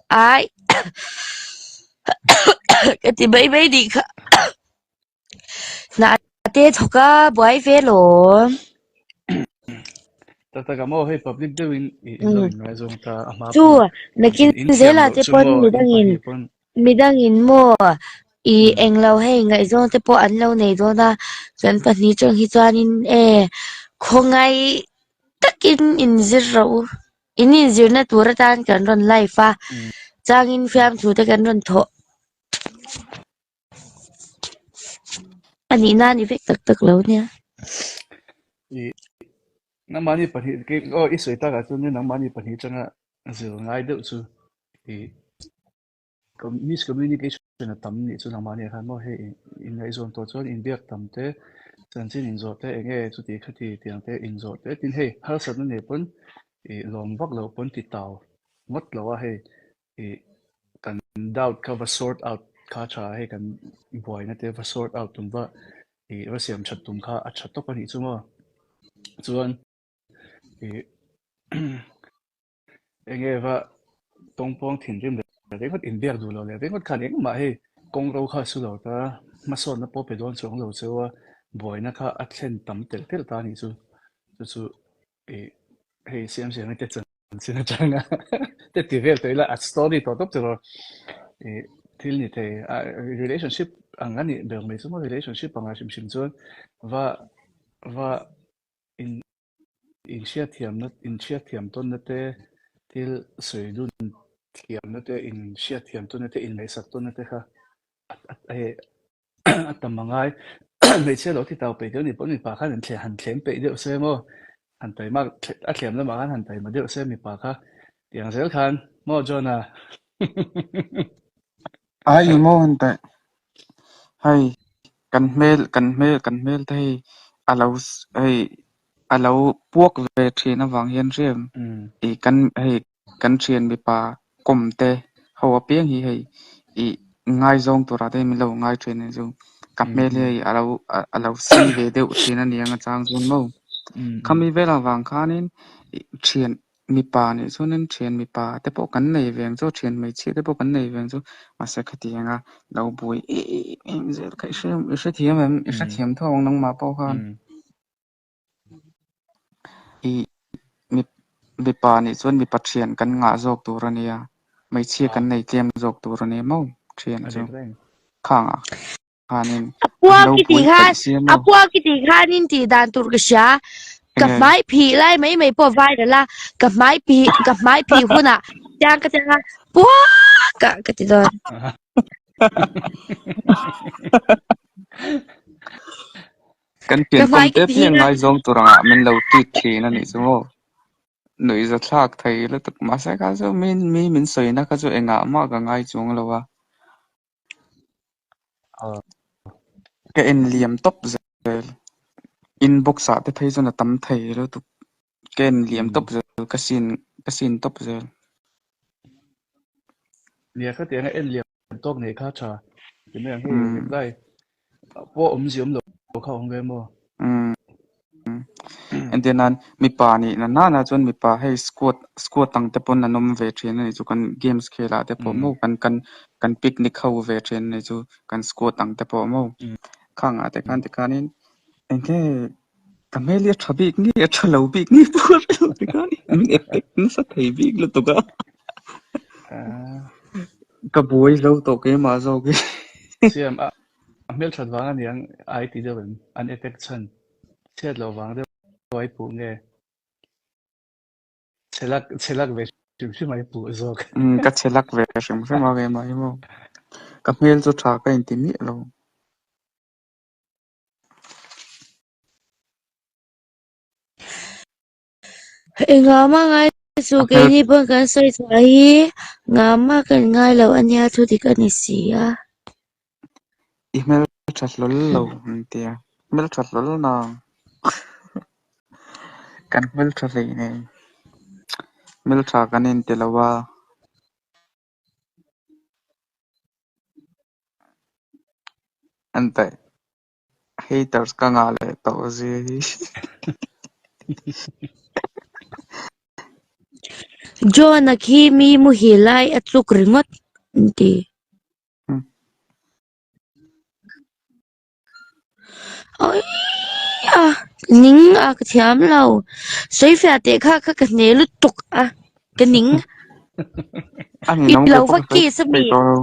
Ai ka ti mai mai nih kha. Hna te thawk a buai ve lawm. Tak tak a maw hei public deuhin i in lo inngaizawng ta a hma Chu pawn nakin in thiam zelah loh te chu pawn maw in midangin pahnih pawn midangin maw i englo hei ngaihzawng te pawh an lo nei dawn a kan pahnih tang hi chuanin e khawngaih takin inzir rawh u. In inzirna tur atan kan rawn live a changin fiamthu te kan rawn thawh. A nihna a ni vek tak tak lo nia. I nangmahni pahnih aw i sawi takah chuan nangmahni pahnih atanga zir ngai deuh chu i miscommunication a tam nih chu nangmahni ah khan maw hei inngaihzawn tawh chuan inbiak tam te chanchin inzawh te eng nge chuti khati tiang te inzawh te tin hei harsatna nei pawn i lawm vak loh pawn ti tau ngawt lo a hei i kan doubt kha va sort out kha tha hei kan buaina te va sort out tum va i va siam that tum kha a tha tawp a nih chu maw chuan i enge va tawngpawng thinrim leh ringawt inbiak duh lo leh ringawt khan engmah hei kawng ro kha su lo ta hmasawnna pawh pe dawn chuang lo cheu a buaina kha a thlen tam telh telh ta a nih chu chu chu i hei siam siam te chan Sin atanga te ti vel tawh ila a story tawh tawp tawh i thil ni thei a relationship ang a nih ber mai chu maw relationship anga hrim hrim chuan va va in inhriatthiamna inhriatthiam tawnna te thil sawi dun thiamna te inhriatthiam tawnna te inngaihsak tawnna te kha hei a tam a ngai hmeichhia lo ti tau peih deuh ni pawh mipa khan an han thlem peih deuh se maw han taima a thlem lamah khan han taima deuh se mipa kha tiang zel khan maw John-a Ai ni maw han taih hei kan hmel kan hmel kan hmel te hei a lo hei a lo puak ve thin avang hian hriam i kan hei Kan thian mipa kawm te ho apiang hi hei ih ngaizawng turah te min lo ngai thin a ni chu. Ka hmel hi hei a lo a lo si ve deuh thin a ni ang a chang chuan maw. Khami vel avang khanin ih thian mipa nih chuanin thian mipa te pawh kan nei ve ang chu thian hmeichhia te pawh kan nei ve ang chu mahse khatianga lo buai em em zel kha i hre i hrethiam em i hrethiam tho ang nangmah pawh khan. Ih mipa nih chuan mipa thian kan ngah zawk tur a nia, hmeichhia kan nei tlem zawk tur a nia maw thian chu khangah khanin A pua an lo ki tih buai khan paih sia a maw. pua ki tih khanin tih dan tur ka hria ka Enge? hmai phih lai mai mai pawh viral a ka hmai phih ka hmai phih hunah tiang ka tiang a pua ka ka ti dawn. Kan Ka pian hmai kawm ka te phih piang a. ngaizawng tur angah min lo treat thin a nih chu maw. Nuihza thlak thei lutuk mahse kha chu mi mi min sawina kha chu engah mah ka ngai chuang lo a. Ka en liam tawp zel. Inbox ah te phei chuan a tam thei lutuk. Ka en liam tawp zel ka sin ka sin tawp zel. Nia khatiang a en liam tawk nei kha tha. Ti mai ang hei reply pawh awmzia awm lo kha awm ve maw? Entir nan mipa nih na nana chuan mipa hei squad squad ang te pawn an awm ve thin a nih chu kan games khelah te pawh maw kan kan kan picnic ho ve thin a nih chu kan squad ang te pawh maw khangah te khan tikhanin enge Ka hmel hi a tha bik nge a tha lo bik nge pawh ka hre lo tikhan min attack nasa thei bik lutuk a. Ka buai zo tawh keimah zawk hi. Siam a hmel that vang aniang ai ti deuh em an attack chhan chhiat loh vang deuh ai puh nge chhelak chhelak ve hrim hrim ai puh zawk. Ka chhelak ve hrim hrim a keimah hi maw. Ka hmel chu tha ka inti miah lo. Engah ngai chu keini pawn kan sawi chhuah hi ngahmah kan ngai lo a nia thu dik a ni si a. I hmel tha hlawl lo an tia, hmel tha hlawl na kan hmel tha hlei nei, hmel tha kan inti lo a. An taih. Haters ka ngah leh tawh zia hi. John-a khi mi muhil lai a tluk ringawt an ti. Awii a ning a ka thiam lo. Sawifiah teh kha kha ka hne lutuk a ka ning. A I ninawm lo kei pawh va ka sawi kiss a peih mi? tawh lo.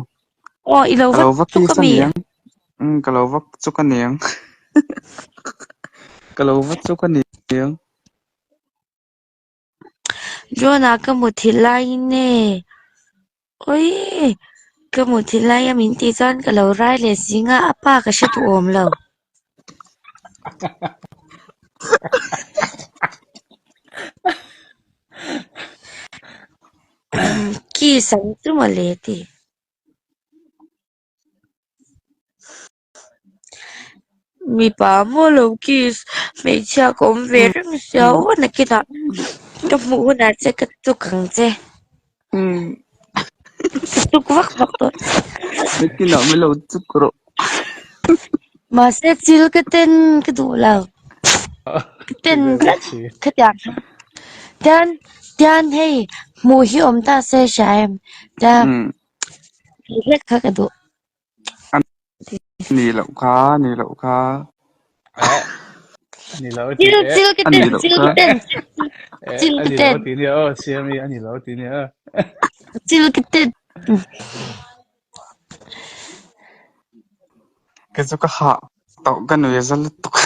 Aw i lo Ka va lo va chuk kiss a a mi? niang. Umm ka lo va chuk a niang. Ka lo va chuk a niang. John-a ka muthilh laiin e awii ka muthilh laia min tih chuan ka lo rai leh zing a, a pa ka hre duh awm lo. Kiss ang chu mawle ti. Mipa maw lo kiss hmeichhia ka awm ve reng sia aw nakinah ka hmuh hunah che ka tuk ang che ka tuk vak vak dawn Nakinah min lo chuk rawh mahse chil ka ten ka duh lo ka ten tlat khatiang tian tian hei hmuh hi awm ta se hria em tian hlek kha ka duh. A ni loh kha, ni loh kha. Eh, a ni lo ti Chil eh. chil ka A ni ten loh chil kha. ka ten Eh, chil a ka ni ten lo ti nia aw, Siami a ni lo ti nia. chil ka ten. Kei chu ka hah tawh ka nui a za lutuk.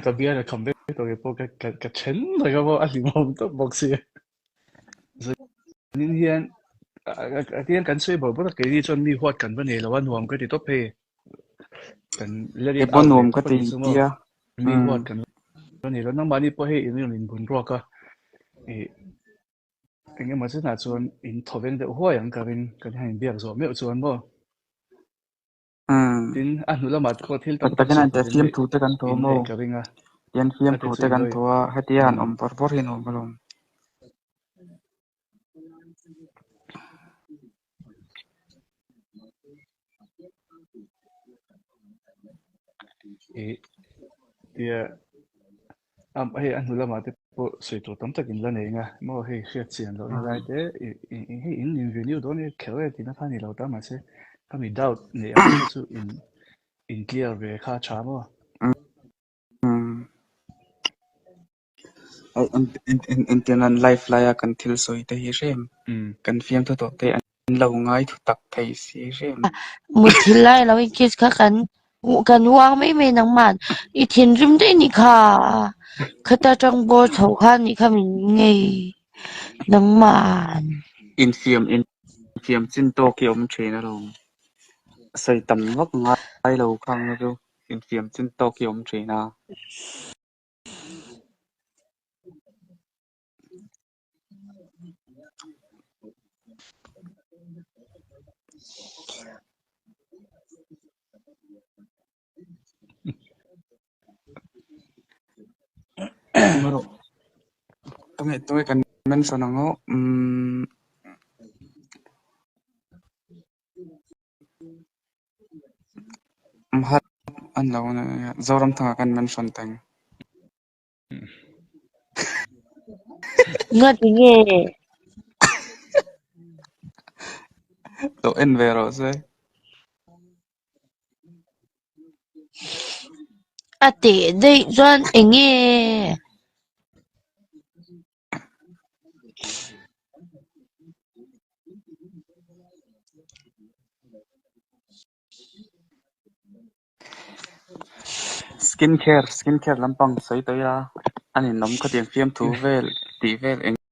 Ka bial a kham vek tawh kei pawh ka ka ka then reng a maw a hlimawm tawp bawk si. Zanin hian a tiang kan sawi bawrh bawrh a keini chuan mi huat kan va nei lo a nuam ka ti tawp hei. Kan let Kei it pawh out ve nuam ka tawp a ti nih chu maw. tia. Mi huat kan va nei lo nangmahni pawh hei in rawn inbun ruak a ih eng emaw chenah chuan in thawveng deuh huai ang ka ring kan han inbiak zawh meuh chuan maw. Tin, a hnu lamah te pawh thil tam Tak tak takin sawi an tur in fiam neih thu te kan thaw in maw? neih ka ring a, Tian fiam khate thu chu te i kan lo thaw a, hetia han umm. awm bawrh bawrh hi a nuam alawm. Ih tia a hei a hnu lamah te pawh sawi tur tam tak in la nei anga maw hei hriat chian lohna lai te ih ih hei in in renew dawn e kher e tihna kha a ni lo ta mahse khami doubt neih ang kha chu in in clear ve kha a tha maw. Engtin an live laia kan thil sawi te hi hrem kan fiamthu tawh te an lo ngai thu tak thei si hrem. Muthilh lai lo in kiss kha kan kan uang mai mai nangman i thinrim daih nih kha khata tang bawr chho kha nih kha min ngei nangman. Infiam infiam chin tawk hi a awm thin alawm. Sawi tam vak ngai lo khang na chu infiam chin tawk hi a awm thin a. Tunge tunge kan mention ang aw umm Mhat an lo Zoramthanga kan mention teng. Nga ti nge? Lo en ve rawh se. A teh daih chuan eng nge? Skin care skin care lampang sawi tawh ila a ninawm khatiang fiamthu vel tih vel eng.